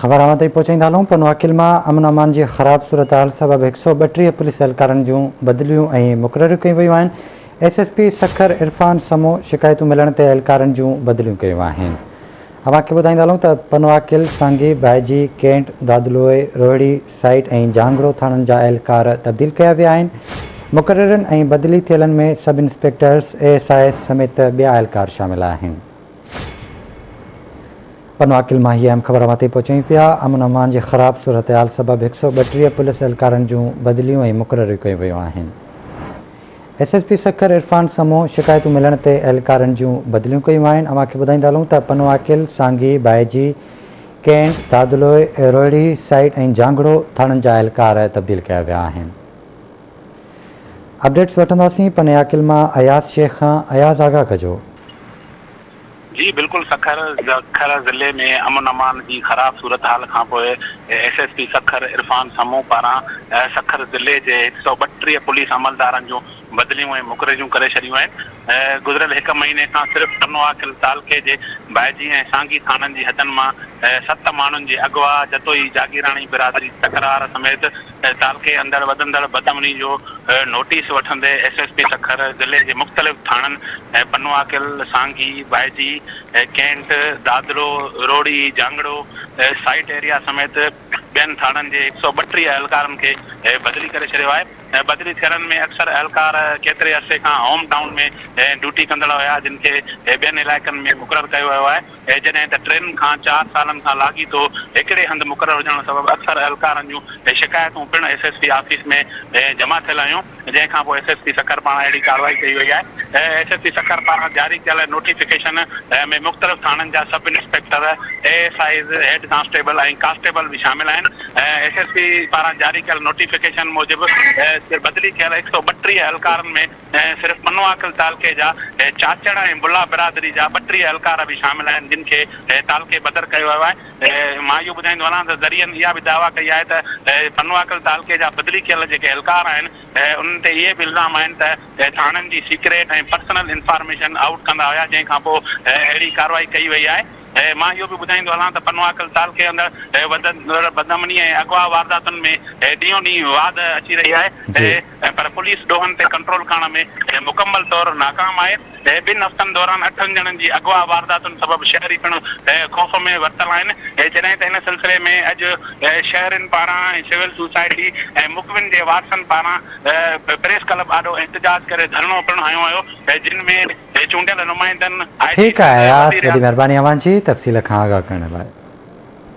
خبر اوهان تائين پهچائيندا هلون پنوعاقل مان امن امان جي خراب صورتحال سبب 132 پوليس اهلڪارن جون بدليون ۽ مقرريون ڪيون ويون آهن S S P Sukkur Irfan Samoon شڪايتون ملڻ تي اهلڪارن جون بدليون ڪيون آهن اوهان کي ٻڌائيندا هلون ته پنوعاقل سانگي بائجي ڪينٽ دادلوئي روهڙي سائيٽ ۽ جهانگڙو ٿاڻن جا اهلڪار تبديل ڪيا ويا آهن مقررين ۽ بدلي ٿيلن ۾ sub inspectors A S Is سميت ٻيا اهلڪار شامل آهن. پنوعاقل مان هي اهم خبر اوهان تائين پهچايون پيا، امن امان جي خراب صورتحال سبب 132 پوليس اهلڪارن جون بدليون ۽ مقرريون ڪيون ويون آهن. S S P Sukkur Irfan Samoon شڪايتون ملڻ تي اهلڪارن جون بدليون ڪيون آهن. اوهان کي ٻڌائيندا هلون ته پنوعاقل، سانگي، بائجي، ڪينٽ، دادلوئي، روهڙي سائيٽ ۽ جهانگڙو ٿاڻن جا اهلڪار تبديل ڪيا ويا آهن. اپڊيٽس وٺنداسين پنوعاقل مان اياز شيخ کان، اياز آگاهه ڪجو. جي بلڪل سکر سکر ضلعي ۾ امن امان جي خراب صورتحال کانپوء S S P Sukkur Irfan Samoon پاران سکر ضلعي جي 132 پوليس عملدارن جون بدليون ۽ مقرريون ڪري ڇڏيون آهن گذريل هڪ مهيني کان صرف پنوعاقل تعلقي جي بائجي ۽ سانگي ٿاڻن جي حدن مان ست ماڻهن جي اغوا جتوئي جاگيراڻي برادري تڪرار سميت تعلقي اندر وڌندڙ بدامني جو نوٽيس وٺندي ايس ايس پي سکر ضلعي جي مختلف ٿاڻن پنوعاقل، سانگي، بائجي، ڪينٽ، دادلو، روهڙي، جانگڙو، سائيٽ ايريا سميت ٻين ٿاڻن جي 132 اهلڪارن کي بدلي ڪري ڇڏيو آهي. بدلي ٿيلن ۾ اڪثر اهلڪار ڪيتري عرصي کان هوم ٽائون ۾ ڊيوٽي ڪندڙ هيا جن کي ٻين علائقن ۾ مقرر ڪيو ويو آهي. جڏهن ته ٽن کان چار سالن کان لاڳيتو هڪڙي هنڌ مقرر هجڻ سبب اڪثر اهلڪارن جون شڪايتون پڻ ايس ايس پي آفيس ۾ جمع ٿيل هيون، جنهن کان پوء ايس ايس پي سکر پاران اهڙي ڪارروائي ڪئي وئي آهي. ايس ايس پي سکر پاران جاري ڪيل نوٽيفڪيشن ۾ مختلف ٿاڻن جا sub inspector, A S Is, head constable ۽ constable به شامل آهن. ايس ايس پي پاران جاري ڪيل نوٽيفڪيشن موجب بدلي ٿيل 132 اهلڪارن ۾ ۽ صرف پنوعاقل تعلقي جا چاچڙ ۽ بلا برادري جا 32 اهلڪار به شامل آهن جن کي تعلقي بدر ڪيو ويو آهي. مان اهو ٻڌائيندو هلان ته ذريعن اها به دعويٰ ڪئي آهي ته پنوعاقل تعلقي جا بدلي ڪيل جيڪي اهلڪار آهن انهن تي اهي به الزام آهن ته ٿاڻن جي سيڪريٽ ۽ پرسنل انفارميشن آئوٽ ڪندا هيا جنهن کانپوء اهڙي ڪارروائي ڪئي وئي آهي. مان اهو به ٻڌائيندو هلان ته پنوعاقل تعلقي اندر وڌندڙ بدامني ۽ اغوا وارداتن ۾ ڏينهون ڏينهن واڌ اچي رهي آهي. پر پوليس ڏوهن تي ڪنٽرول ڪرڻ ۾ مڪمل طور ناڪام آهي. ٻن هفتن دوران اٺن ڄڻن جي اغوا وارداتن سبب شهري پڻ خوف ۾ ورتل آهن. جڏهن ته هن سلسلي ۾ اڄ شهرين پاران ۽ سول سوسائٽي ۽ مغوين جي وارثن پاران پريس ڪلب آڏو احتجاج ڪري ڌرڻو پڻ هنيو ويو جن ۾ چونڊيل نمائندن، آء جي ٺيڪ آهي سنڌ، اياز وزير وڏي مهرباني اوهان جي تفصيل کان آگاهه ڪرڻ لاء.